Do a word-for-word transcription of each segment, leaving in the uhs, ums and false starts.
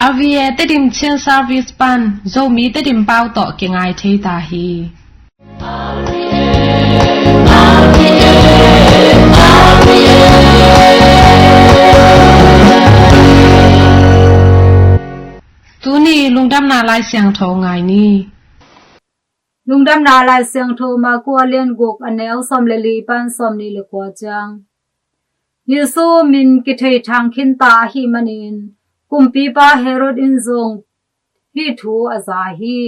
R V A Tedim Chin Service pan Zomi Tedim pau tawh kingai thei ta hi. Tuni lungdamna Lai Siangtho ngai ni. Lungdamna Lai Siangtho Marku a lian guk a neu sawm le li pan sawm nih le kua ciang. Jesu min kithei thang khin ta ahih manin kumpipa Herod in zong hih thu a za hi.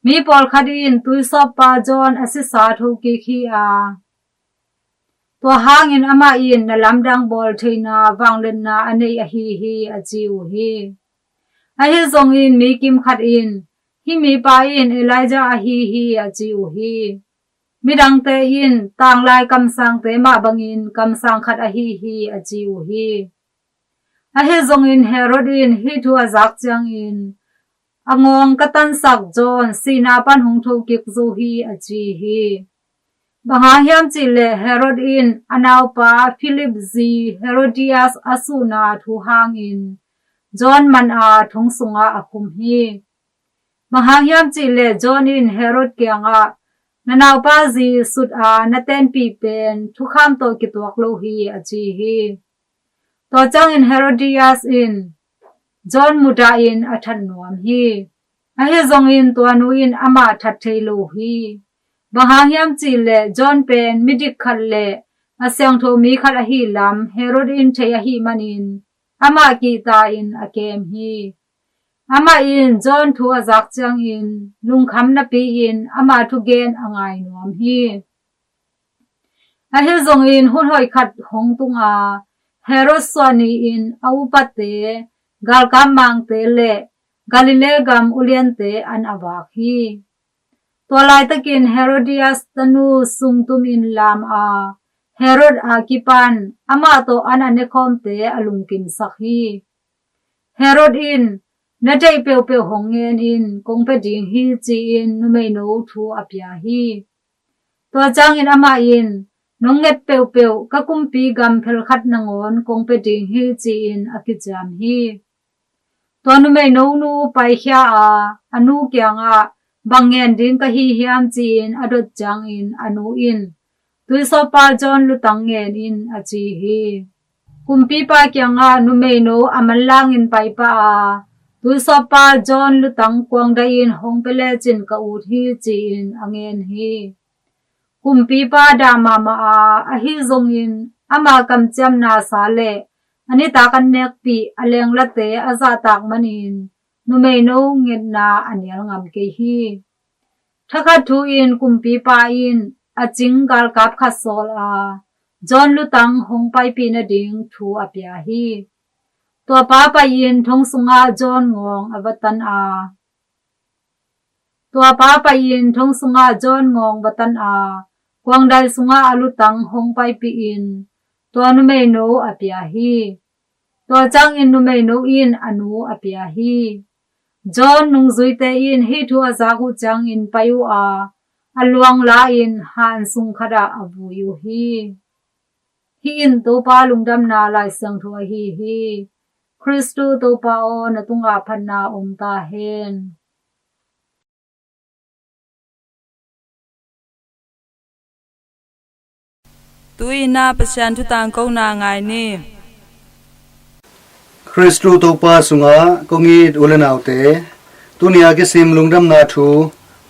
Mi pawlkhat in tuisawppa John a sisa thokik hi a, tua hangin amah in na lamdang bawl theihna vangliatna a nei ahi hi a ci uh hi. Ahi zongin mi kimkhat in hih mipa in Elijah ahi hi a ci uh hi. Midangte in tanglai kamsangte mah bangin kamsang khat ahi hi a ci uh hi. Ahi zongin Herod in hih thu a zak ciangin a ngawng ka tansak John sihna pan hong thokik zo hi a ci hi. Bang hang hiam cihleh Herod in a naupa Philip zi Herodias a suhna thu hangin John man a thong sungah a khum hi. Bang hang hiam cihleh John in Herod kiangah na naupa zi sut a na tenpih pen thukham tawh kituak lo hi a ci hi. Tua ciangin Herodias in John mudah in a that nuam hi. Ahi zongin tua nu in amah that thei lo hi. Bang hang hiam cihleh John pen midik khat le a siangtho mi khat ahi lam Herod in thei ahih manin amah kihta in a kem hi. Amah in John thu a zak ciangin lungkham napi-in ama thugen a ngai nuam hi. Ahi zongin hun hoih khat hong tung a, Herod suah ni-in a upate, galkap mangte le Galilee gam uliante an a vak hi. Tua laitakin Herodias tanu sungtumin lam a, Herod a kipan amah tawh an a nekhawmte a lungkimsak hi. Herod in na deih peuhpeuh hong ngen in kong pia ding hi ci-in numeino thu a pia hi. Tua ciangin amah in nong nget peuhpeuh ka kumpi gam phelkhat nangawn kong pia ding hi ci-in a kiciam hi. Tua numeino nu paikhia a, a nu kiangah bang ngen ding ka hi hiam ci-in a dot ciangin a nu in tuisawppa John lutang ngen in a ci hi. Kumpipa kiangah numeino a manlangin paipah a, tuisawppa John lutang kuangdai in hong pia lecin ka ut hi ci-in a ngen hi. Kumpipa dah mahmah a, ahi zongin ama kamciamna sa le a nitak an nekpih a lenglate a zahtak manin numeino ngetna a nial ngam kei hi. Thakhat thu-in kumpipa in a cing galkap khat sawl a, John lutang hong paipih nading thu a pia hi. Tua pa pai-in thong sungah John ngawng a va tan a, tua pa pai-in thong sungah John ngawng va tan a, kuangdai sungah a lutang hong paipih in tua numeino a pia hi. Tua ciangin numeino in a nu a pia hi. John nungzuite in hih thu a zak uh ciangin pai uh a, a luang la-in han sung khatah a vui uh hi. Hih in Topa lungdamna Lai Siangtho ahi hi. Khristu Topa aw, na tungah phatna om ta hen. Tu-in ah Pasian thu tangkona ngai ni. Khristu Topa sungah kong it u le naute, tuni-a kisim lungdamna thu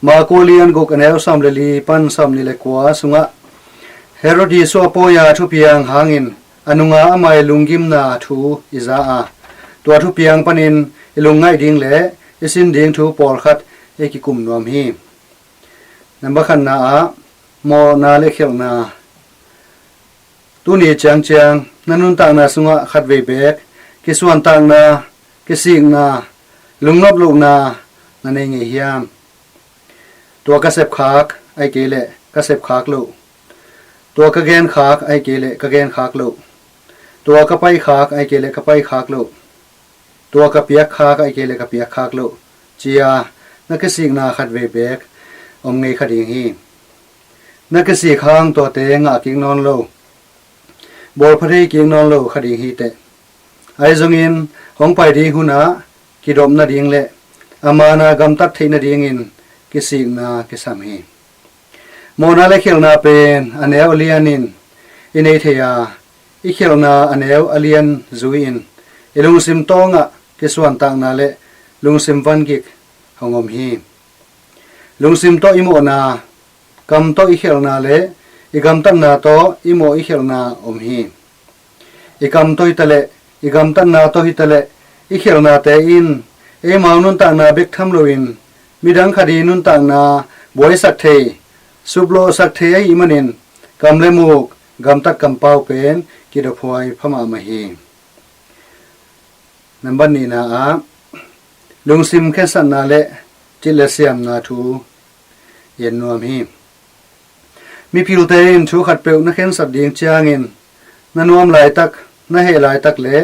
Marku lian guk a neu sawm le li pan sawm nih le kua sungah Herod Jesu a pawi-a thupiang hangin a nunga amah i lunggimna thu i za a, tua thupiang panin i lungngaih ding le i sin ding thu pawlkhat i kikum nuam hi. Namba khatna ah mawhna le khialhna. Tuni ciangciang na nuntakna sungah khatvei beek kisuantakna, kisikna, lungnop lohna na nei ngei hiam? Tua ka sepkhak ahih kei leh ka sepkhak loh, tua ka genkhak ahih kei leh ka genkhak loh, tua ka paikhak ahih kei leh ka paikhak loh, tua ka piakkhak ahih kei leh ka piakkhak loh, ci-a na kisikna khatvei beek om ngei kha ding hi. Na kisik hang tuate ngah kik nawn lo, bawlpha thei kik nawn lo kha ding hi teh. Ahi zongin hong pai ding hunah kidop nading le a man a gamtat theih nadingin kisikna kisam hi. Mawhna le khialhna pen a neu a lianin i nei thei a, i khialhna a neu a lian zui-in i lungsim tawngah kisuantakna le lungsim vangik hong om hi. Lungsim tawh i mawhna, kam tawh i khialhna le i gamtatna tawh i mawh i khialhna om hi. I kam tawh hitaleh, i gamtatna tawh hitaleh, i khialhnate in eimau nuntakna bek tham loin midang khat i nuntakna buaisak thei, suplawhsak thei ahih manin kam le muk, gamtat kampau pen kidophuai pha mahmah hi. Nambat nihna ah lungsim khensatna le cit le siamna thu i en nuam hi. Mipilte in thu khatpeuh na khensat ding ciangin na nuam laitak, na heh laitak le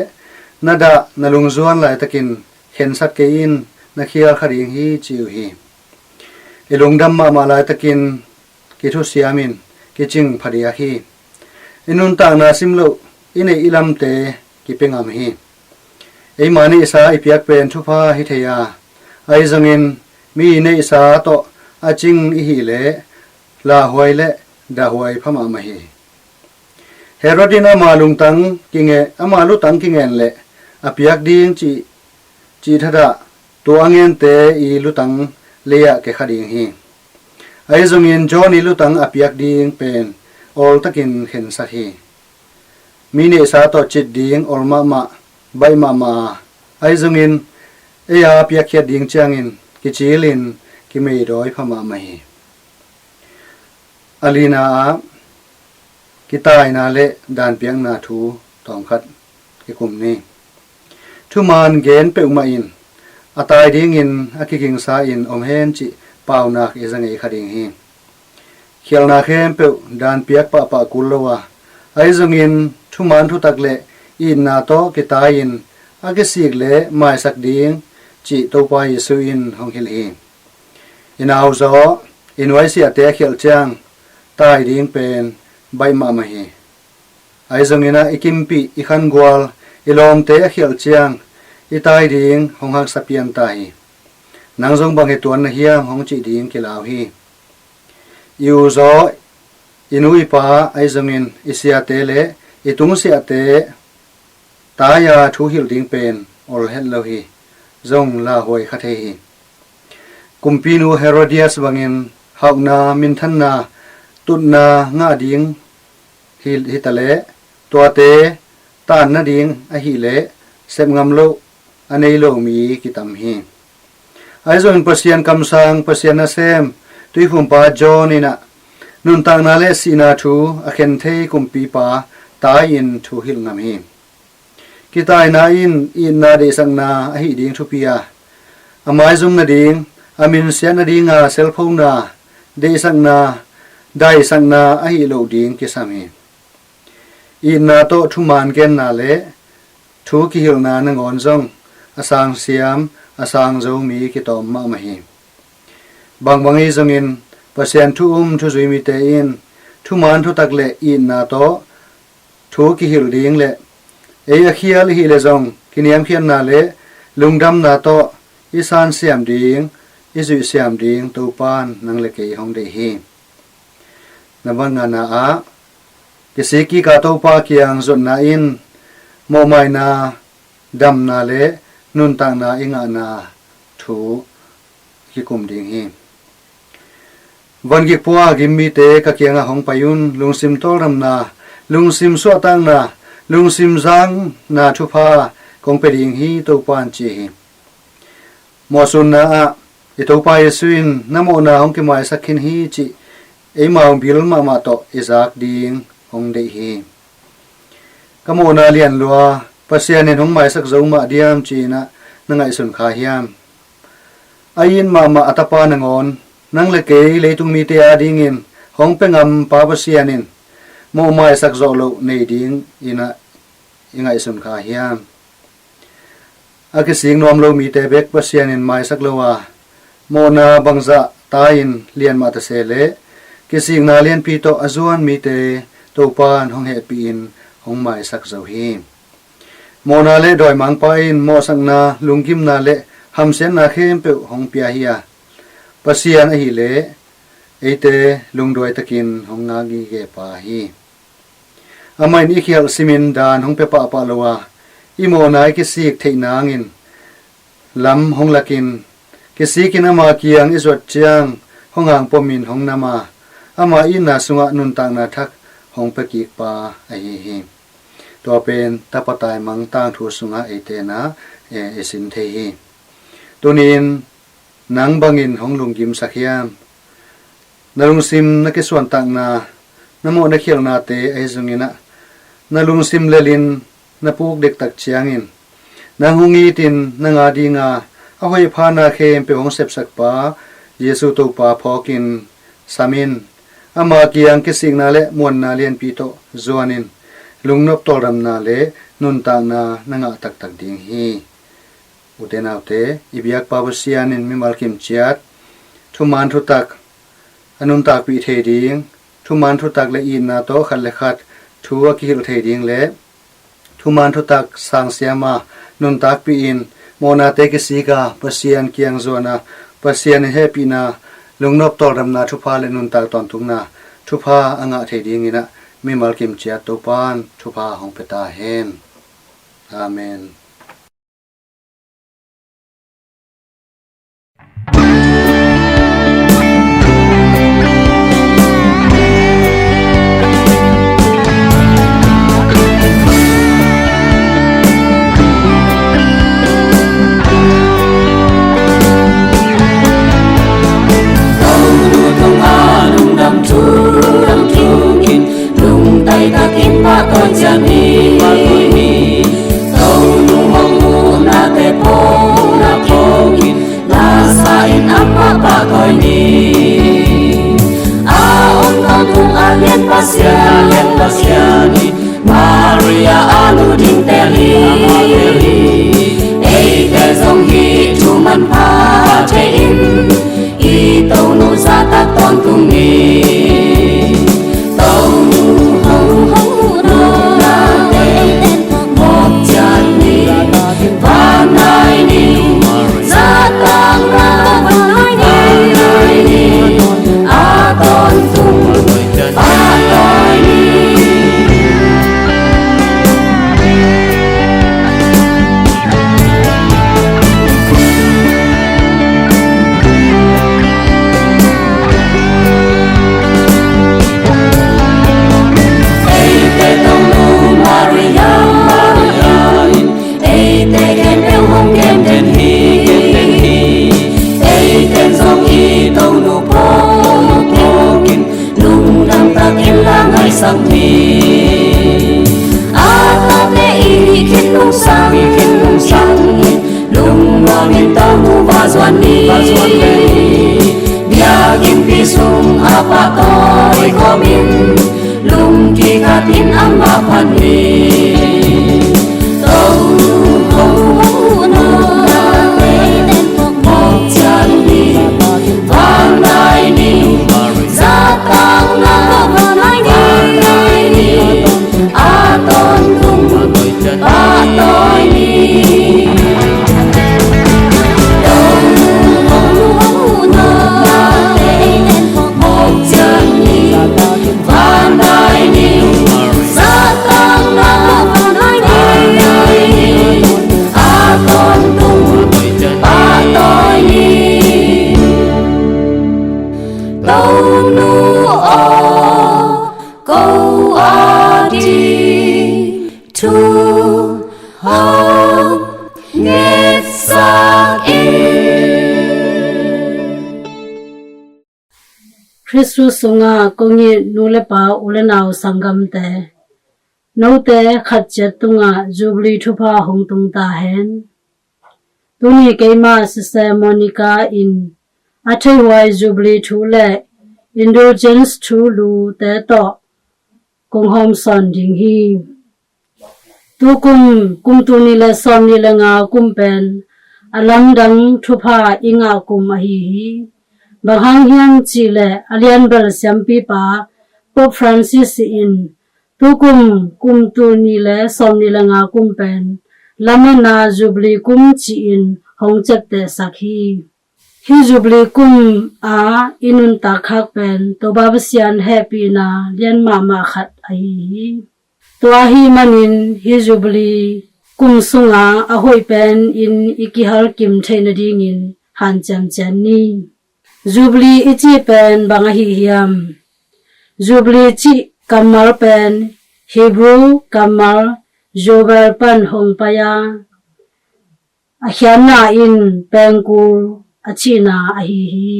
na dah na lungzuan laitakin khensat kei in, na khial kha ding hi ci uh hi. I lungdam mahmah laitakin kithusiamin kicing phadiak hi. I nuntakna simloh i neih i lamte kipia ngam hi. Eima neihsa i piak pen thupha hi thei a, ahi zongin mi neihsa tawh a cing i hih leh lauhuai le dahhuai pha mahmah hi. Herod in ama lungtang kinge, ama lutang kingen le a piak ding cih, cih thadah tua a ngente i lutang lei-ah kekha ding hi. Ahi zongin John i lutang a piak ding pen awltakin khensat hi. Mi neihsa tawh cit ding awl mahmah, baih mahmah a, ahi zongin ei a piakkhiat ding ciangin kicilin kimeidawi pha mahmah hi. A lina ah kitaina le danpiakna thu tawmkhat i kum ni. Thuman gen peuhmah in a tai dingin a kigingsa in om hen cih paunak i za ngei kha ding hi. Khialhna khempeuh danpiak pahpah kul lo a, ahi zongin thuman thutak le itna tawh kitai-in a kisik le maisak ding cih Topa Jesuh in hong hilh hi. I nauzaw, i nuaisiahte a khialh ciang tai ding pen baih mahmah hi. Ahi zongin ah i kimpih, i khangual, i lawmte a khialh ciang i tai ding hong haksa pian ta hi. Nang zong bang hi tuan na hiam hong cih ding kilau hi. I uzaw, i nu i pa, ahi zongin i siate le i tungsiahte tai-a thu hilh ding pen ol het lo hi. Zong lauhuai kha thei hi. Kumpinu Herodias bangin hauhna, minthanna, tutna ngah ding hi, hitaleh tuate taan nading ahileh sep ngam loh a nei lo mi kitam hi. Ahi zongin Pasian kamsang, Pasian nasem, tuiphumpa John in ah nuntakna le sihna thu a khen thei kumpipa tai-in thu hilh ngam hi. Kitaina in itna deihsakna ahi ding thupi a, a maizum nading, a minsiat nadinga selphona, deihsakna, daisakna ahi loh ding kisam hi. Itna tawh thuman genna le thu kihilhna nangawn zong a sangsiam, a sangzo mi kitawm mahmah hi. Bangbang ahi zongin Pasian thu um, thu zui mite in thuman thutak le itna tawh thu kihilh ding le ei a khial i hih leh zong kiniamkhiatna le lungdamna tawh i sansiam ding, i zuihsiam ding Topan nang le kei hong deih hi. Nambat ngana ah kisik kik a Topa kiang zuatna in mawhmaina, damna le nuntakna i ngahna thu kikum ding hi. Vangik pua gim mite ka kiangah hong pai un, lungsim tawldamna, lungsim suahtakna, lungsim zangna thupha kong pia ding hi, Topan ci hi. Mawhsunna ah i Topa Jesuh in na mawhna hong kimaisak khin hi cih eimau bil mahmah tawh i zak ding hong deih hi. Ka mawhna lian lua, Pasian in hong maisak zo mah diam ci-in ah na ngaihsun kha hiam? A it mahmah a tapa nangawn nang le kei leitung mite adingin hong pia ngam Pa Pasian in mawhmaisak zawh loh nei dingin ah i ngaihsun kha hiam? A kisik nuam lo mite bek Pasian in maisak lo a, mawhna bangzah tai-in lian mah ta se leh kisikna lianpi tawh a zuan mite Topan hong hehpih in hong maisak zo hi. Mawhna le dawimangpa in mawhsakna, lunggimna le hamsiatna khempeuh hong pia hi a, Pasian ahileh eite lungduai takin hong ngak gige pa hi. Amah in i khialh simin daan hong pia pahpah lo a, i mawhna i kisik theih nangin lam hong lakin, kisikin ama kiang i zuat ciang hong hangpomin hong nam a, ama itna sungah nuntakna thak hong pia kik pa ahi hi. Tua pen tapa taimang tangthu sungah eite na, eh, i sin thei hi. Tuni-in nang bangin hong lunggimsak hiam? Na lungsim na kisuantakna, na mawh na khialhnate ahi zongin ah, na lungsim lelin na puk dektak ciangin, nang hong itin nang adinga a hoih phana khempeuh hong sepsak pa Jesu Topa phawkin samin, ama kiang kisikna le muanna lianpi tawh zuanin, lungnop tawldamna le nuntakna na ngah taktak ding hi. Ute naute, i biakpa Pasian in mimal kimciat, thuman thutak a nuntakpih thei ding, thuman thutak le itna tawh khat le khat thu a kihilh thei ding le thuman thutak sangsiam a nuntakpih in, mawhnate kisik a Pasian kiang zuan a, Pasian in hehpihna, lungnop tawldamna thupha le nuntak tawntungna thupha a ngah thei dingin ah mimal kimciat Topan thupha hong pia ta hen. Amen. Lungtai takin pahtawi ciat ni. Tonu hong muhnate phawk in, lasa in amah pahtawi ni. A om tawntung a lian Pasian, a lian Pasian in, Maria a nu ding tel hi. Eite zong hih thu manpha thei in, i Tonu zahtak tawntung ni. Tonu hong muhnate phawk ciat ni. Van nai ni, zahtakna van nai ni, a tawntung pahtawi ni. Eite Tonu Maria in, eite khempeuh hong kemten hi. Eite zong i Tonu phawk in, lungdam takin la ngaihsak ni. A tate i khin lungsang, i khin lungsang in, lungnuamin Tonu va zuan ni. Biakinnpi sungah pahtawi khawmin, lungkikhatin amah phat ni. Tonu hong muhnate phawk ciat ni. Van nai ni, zahtakna van nai ni, a tawntung pahtawi ni. Tonu hong muhnate phawk ciat ni. Van nai ni, zahtakna van nai ni, a tawntung pahtawi ni. Tonu aw, ko ading thu hong ngetsak in. Khristu sungah kong it nu le pa, u le nau sanggamte, note khat ciat tungah Jubilee thupha hong tung ta hen. Tuni keimah Sister Monica in a theihhuai Jubilee thu le Indulgence thu lute tawh kong hawmsawn ding hi. Tukum, kum tul nih le sawmnih le nga kum pen a lamdang thupha i ngah kum ahi hi. Bang hang hiam cih leh a lianbel siampipa Pope Francis in tukum, kum tul nih le sawmnih le nga kum pen lametna Jubilee kum ci-in hong ciaptehsak hi. Hih Jubilee kum a i nuntak khak pen Topa Pasian hehpihna lian mahmah khat ahi hi. Tua ahih manin hih Jubilee kum sunga a hoih pen in i kihalkim theih nadingin hanciam ciat ni. Jubilee i cih pen bang ahi hiam? Jubilee cih kammal pen Hebrew kammal Jobel pan hong pai a, a khiatna in pengkul a cihna ahi hi.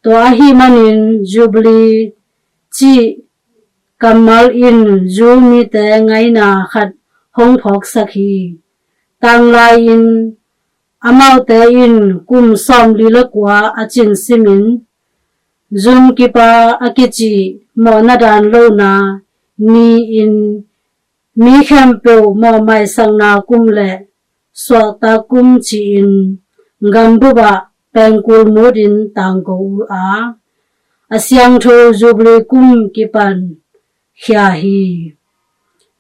Tua ahih manin Jubilee cih kammal in Jew mite ngaihna khat hong phawksak hi. Tanglai-in amaute in kum sawmli le kua a cin simin Yom Kippur a kici mawhna dan lohna ni-in mi khempeuh mawhmaisakna kum le suahtak kum ci-in gambup ah pengkul mutin tangko uh a, a siangtho Jubilee kum kipan khia hi.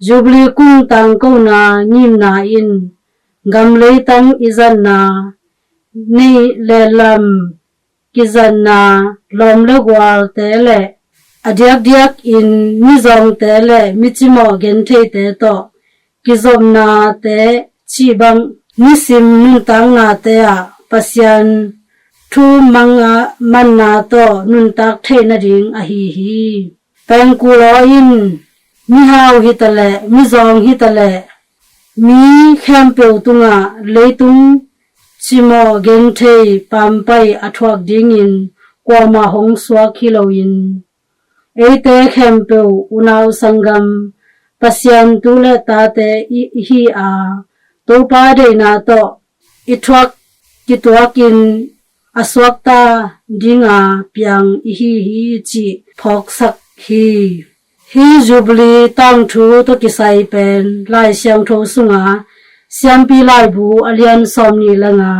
Jubilee kum tangkona ngimna in gam leitang i zatna, neih le lam kizatna, lawm le gualte le a diakdiakin mizawngte le micimawh gentheite tawh kizopnate cih bang nisim nuntaknate ah Pasian thu manga manna tawh nuntak theih nading ahi hi. Pengkul aw in mihau hitaleh mizawng hitaleh mi khempeuh tungah leitung cimawh genthei pampai a thuak dingin kuamah hong suak hi loin eite khempeuh unau sanggam Pasian tu le tate i hi a, Topa deihna tawh i thuak kituakin a suakta dinga piang i hi hi cih phawksak hi. Hih Jubilee tangthu tawh kisai pen Lai Siangtho sunga Siampi Laibu a lian sawmnih le nga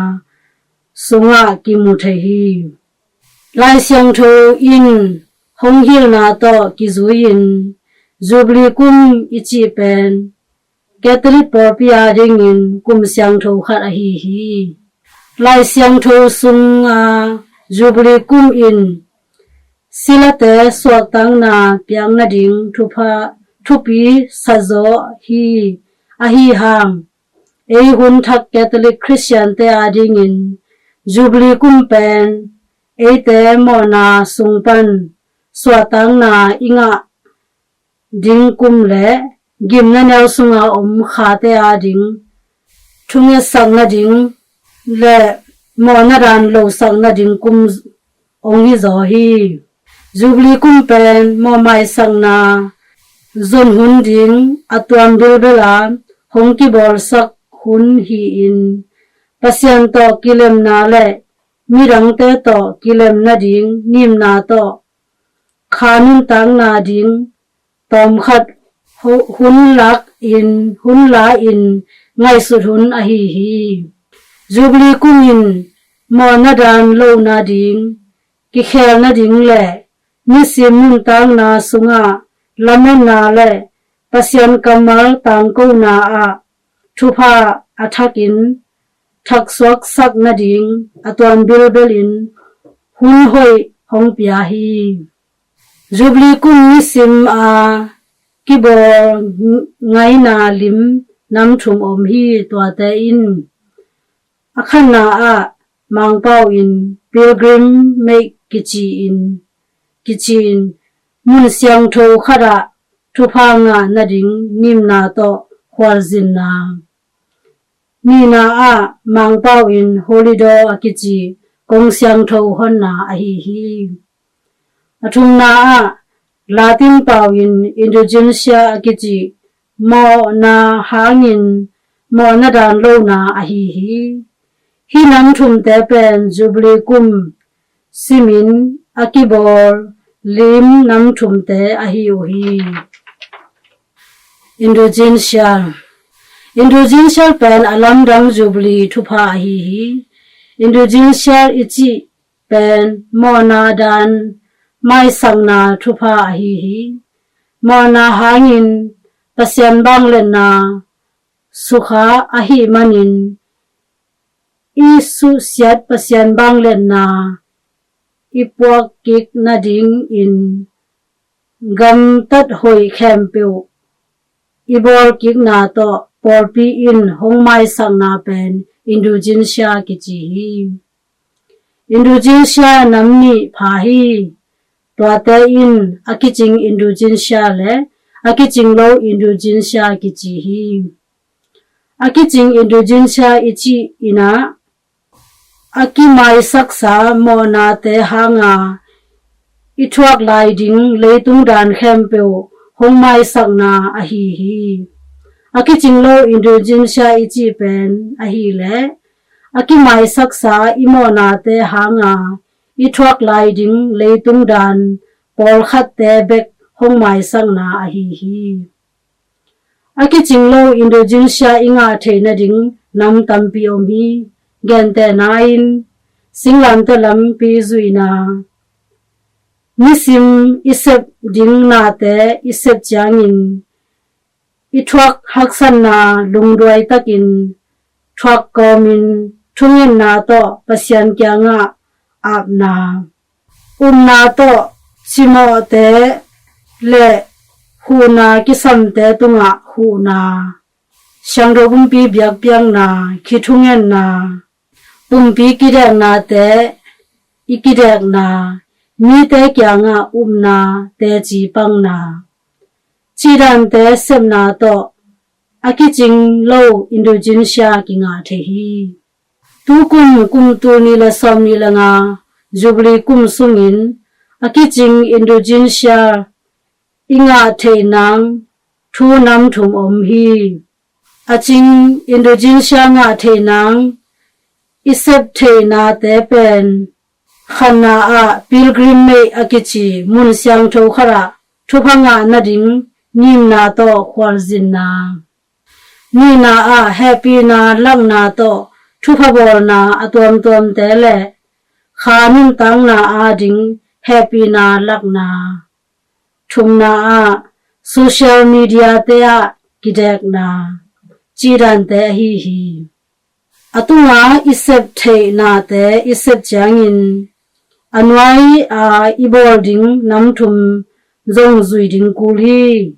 sungah kimu thei hi. Lai Siangtho in hong hilhna tawh kizui-in Jubilee kum i cih pen Catholic pawlpi adingin kum siangtho khat ahi hi. Lai Siangtho sunga Jubilee kum in silate suahtakna piak nading thupha, thupi sazaw hi. Ahi hang ei hun thak Catholic Christian-te adingin Jubilee kum pen eite mawhna sung pan suahtakna i ngah ding kum le gimna neu sunga om khate ading thungetsak nading le mawhna dan losak nading kum hong hi zaw hi. Jubilee kum pen mawhmaisakna zon hun ding a tuam bilbel a hong kibawlsak hun hi-in Pasian tawh kilemna le midangte tawh kilem nading ngimna tawh kha nuntakna ding tawmkhat hu-, hun lak in, hun la in ngaihsut hun ahi hi. Jubilee kum in mawhna dan lohna ding, kikhel nading le nisim nuntakna sungah lametna le Pasian kammal tangkona ah thupha a thakin thaksuaksak nading a tuam bilbelin hun hoih hong pia hi. Jubilee kum nisim a kibawl ngaina lim nam thum om hi. Tuate in a khatna ah Mangpau in pilgrimage kici in, kici in mun siangtho khat ah thupha ngah nading ngimna tawh khualzinna. Nihna ah Mangpau in Holy Door a kici kong siangtho honna ahi hi. A thumna ah Latin pau in indulgentia a kici mawhna hangin mawhna dan lohna ahi hi. Hih nam thumte pen Jubilee kum simin a kibawl lim nam thumte ahi uh hi. Indulgentia. Indulgentia pen a lamdang Jubilee thupha ahi hi. Indulgentia i cih pen mawhna dan maisakna thupha ahi hi. Mawhna hangin Pasian banglenna sukha ahih manin i suhsiat Pasian vangliatna i puak kik nadingin gamtat hoih khempeuh i bawl kikna tawh pawlpi in hong maisakna pen indulgencia kici hi. Indulgencia nam nih pha hi. Tuate in a kicing indulgencia le a kicing lo indulgencia kici hi. A kicing indulgencia i cih in ah a kimaisaksa mawhnate hanga i thuak lai ding leitung dan khempeuh hong maisakna ahi hi. A kicing lo indulgencia i cih pen ahih leh a kimaisaksa i mawhnate hanga i thuak lai ding leitung dan pawlkhatte bek hong maisakna ahi hi. A kicing lo indulgencia i ngah theih nading nam tampi om hi. Gentehna in, singlamteh lampi zuihna, nisim i sep ding nate i sep ciangin i thuak haksatna lungduai takin thuak kawmin thungetna tawh Pasian kiangah apna, upna tawh cimawhte le huhna kisamte tungah huhna, siangtho pumpi biakpiakna, khithungetna, pumpi kideknate i kidekna, mite kiangah upna, teci pangna, cih dante sepna tawh a kicing lo indulgencia kingah thei hi. Tukum kum tul nih le sawmnih le nga Jubilee kum sungin a kicing indulgencia i ngah theih nang thu nam thum om hi. A cing indulgencia ngah theih nang i sep theih nate pen khatna ah pilgrimage a kici mun siangtho khatah thupha ngah nading ngimna tawh khualzinna. Nihna ah hehpihna lakna tawh thupha bawlna a tuamtuamte le kha nuntakna ading hehpihna lakna. Thumna ah social media te ah kidekna, cih dante ahi hi. A tunga i sep theih nate i sep ciangin a nuai a i bawl ding nam thum zong zui ding kul hi.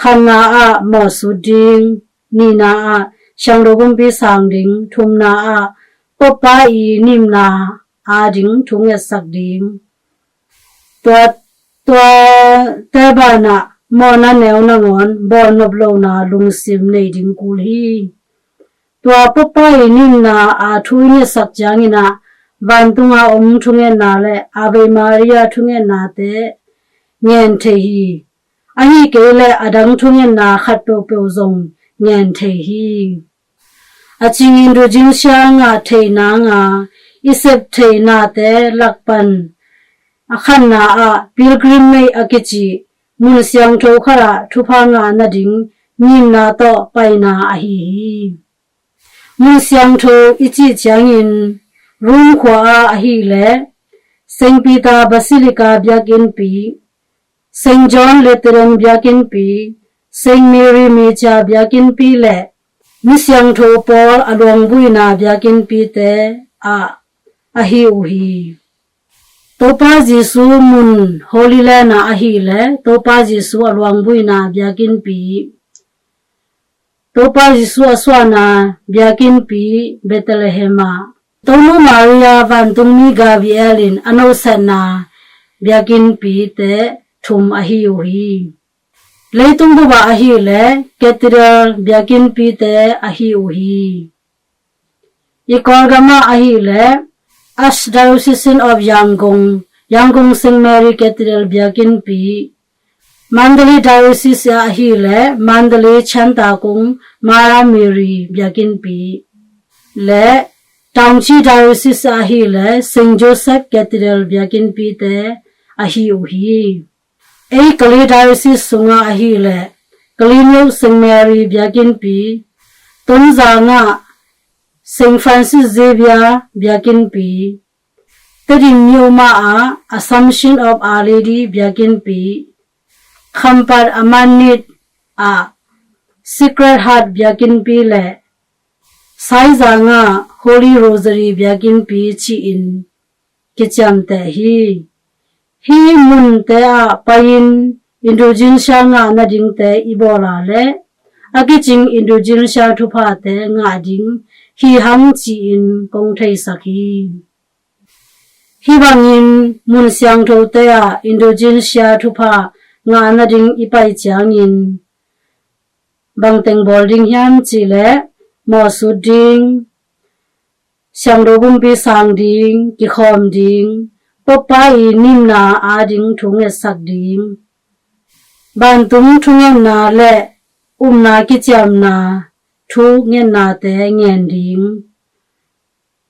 Khatna ah mawhsut ding, nihna ah siangtho pumpi sang ding, thumna ah Papa i nimna ading thungetsak ding. Tua, tuate banah mawhna neu nangawn bawlnop lohna lungsim nei ding kul hi. Tua Papa i nimna a thu i ngetsak ciangin ah vantunga om thungetna le Ave Maria thungetnate ngen thei hi. Ahi kei leh a dang thungetna khat peuhpeuh zong ngen thei hi. A cing indulgencia ngah theih nanga i sep theih nate lak pan a khatna ah pilgrimage a kici mun siangtho khatah thupha ngah nading ngimna tawh paina ahi hi. Mun siangtho i cih ciangin Rome khua ah ahih leh Saint Peter Basilica biakinnpi, Saint John Lateran biakinnpi, Saint Mary Major biakinnpi le mi siangtho pawl a luangbuina biakinnpite ah ahi uh hi. Topa Jesu mun Holy Land ah ahih leh Topa Jesu a luangbuina biakinnpi, Topa Jesu a suahna biakinnpi Bethlehem ah, Tonu Maria vantungmi Gabriel in a nosatna biakinnpite thum ahi uh hi. Leitung bup ah ahih leh Cathedral biakinnpite ahi uh hi. I Kawlgam ah ahih leh Archdiocese of Yangon, Yangon Saint Mary Cathedral biakinnpi, Mandalay Diocese ah ahih leh Mandalay Chantakung Mara Mary biakinnpi le Taunggyi Diocese ah ahih leh Saint Joseph Cathedral biakinnpite ahi uh hi. Ei Kalay Diocese sungah ahih leh Kalay Myo Saint Mary biakinnpi, Tonzang ah Saint Francis Xavier biakinnpi, Tedim Myo mah ah Assumption of Our Lady biakinnpi, Khampat Amanit ah Sacred Heart biakinnpi le Saizang ah Holy Rosary biakinnpi ci-in kiciamteh hi. Hih munte ah pai-in indulgencia ngah nadingte i bawl a leh a kicing indulgencia thuphate ngah ding hi hang ci-in kong theisak hi. Hih bangin mun siangthote ah indulgencia thupha ngah nading i pai ciangin bangteng bawl ding hiam cih leh mawhsut ding, siangtho pumpi sang ding, kikhawm ding, Pope pa i nimna ading thu ngetsak ding, vantung thungetna le upna kiciamna thu ngetnate ngen ding.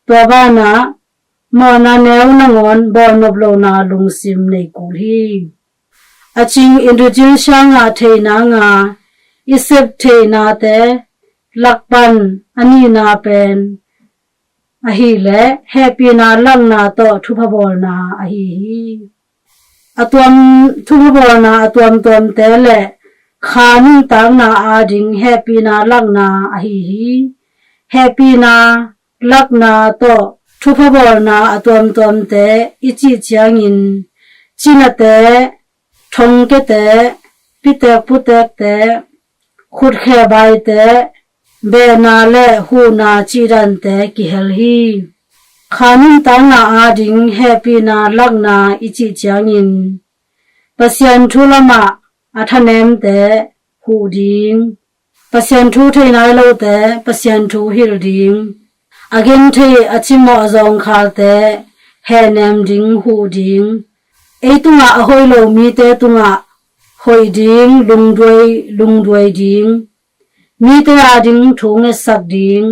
Tua banah mawhna neu nangawn bawlnop lohna lungsim nei kul hi. A cing indulgencia ngah theih nanga i sep theihnate lak pan a nihna pen ahih leh hehpihna lakna tawh thupha bawlna ahi hi. A tuam, thupha bawlna a tuamtuamte le kha nuntakna ading hehpihna lakna ahi hi. Hehpihna lakna tawh thupha bawlna a tuamtuamte i cih ciangin cinate, thongkete, pitek putekte, khutkhe baite, behna le huhna cihdante kihel hi. Kha nuntakna ading hehpihna lakna i cih ciangin Pasian thu lamah a thanemte huh ding, Pasian thu thei nai lote Pasian thu hilh ding, a genthei a cimawh a zawngkhalte hehnem ding, huh ding, ei tungah a hoih lo mite tungah hoih ding, lungduai, lungduai ding, mite ading thu ngetsak ding,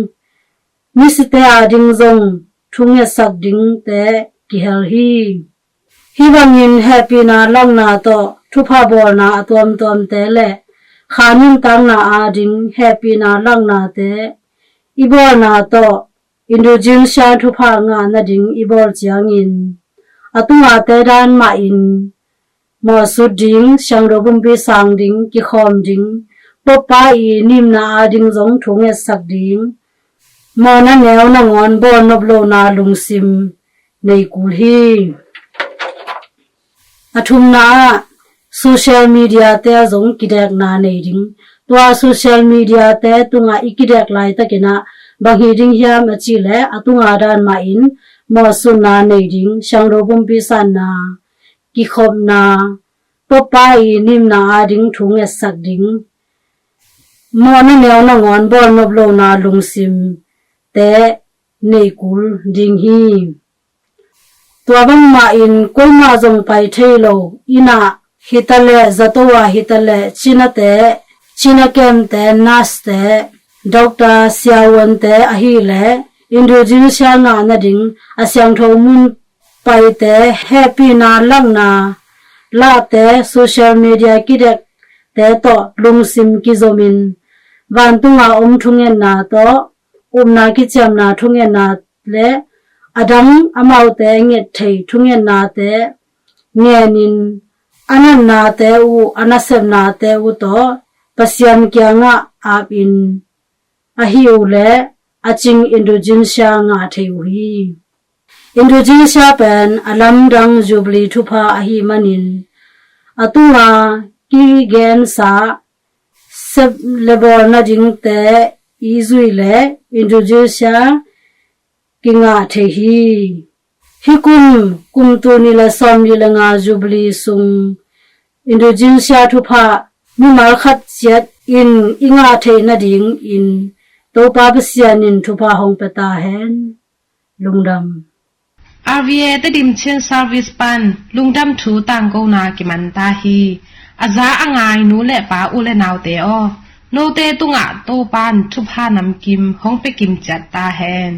misite ading zong thu ngetsak dingte kihel hi. Hih bangin hehpihna lakna tawh thupha bawlna a tuamtuamte le kha nuntakna ading hehpihna laknate i bawlna tawh indulgencia thupha ngah nading i bawl ciangin a tungate dan mahin mawhsut ding, siangtho pumpi sang ding, kikhawm ding, Pope pa i nimna ading zong thu ngetsak ding, mawhna neu nangawn bawlnop lohna lungsim nei kul hi. A thumna ah social media te ah zong kidekna nei ding. Tua social media te tungah i kidek laitakin ah bang hi ding hiam a cih leh a tunga dan mahin mawhsutna nei ding, siangtho pumpi sanna, kikhopna, Pope pa i nimna ading thu ngetsak ding, mawhna neu nangawn bawlnop lohna lungsimte nei kul ding hi. Tua bangmah in koimah zong pai thei lo, inn ah hitaleh, zato ah hitaleh, cinate, cina kemte, nurse te, doctor, siavuante ahih leh indulgencia ngah nading a siangtho mun paite, hehpihna lakna lahte, social media kidekte tawh lungsim kizomin vantunga om thungetna tawh, upna kiciamna thungetna le adang amaute nget thei thungetnate ngenin a natnate uh, a nasepnate uh tawh Pasian kiangah apin ahih uh leh a cing indulgencia ngah thei uh hi. Indulgencia pen a lamdang Jubilee thupha ahih manin a tunga kigensa sep le bawl nadingte i zuih leh indulgencia kingah thei hi. Hih kum, kum tul nih le sawmli le nga Jubilee sung indulgencia thupha mimal khat ciat in i ngah theih nadingin Topa Pasian in thupha hong pia ta hen. Lungdam. R V A Tedim Chin Service pan lungdam thu tangkona kiman ta hi. A za a ngai nu le pa, u le naute aw, note tungah Topa in thupha namkim hong pia kim ciat ta hen.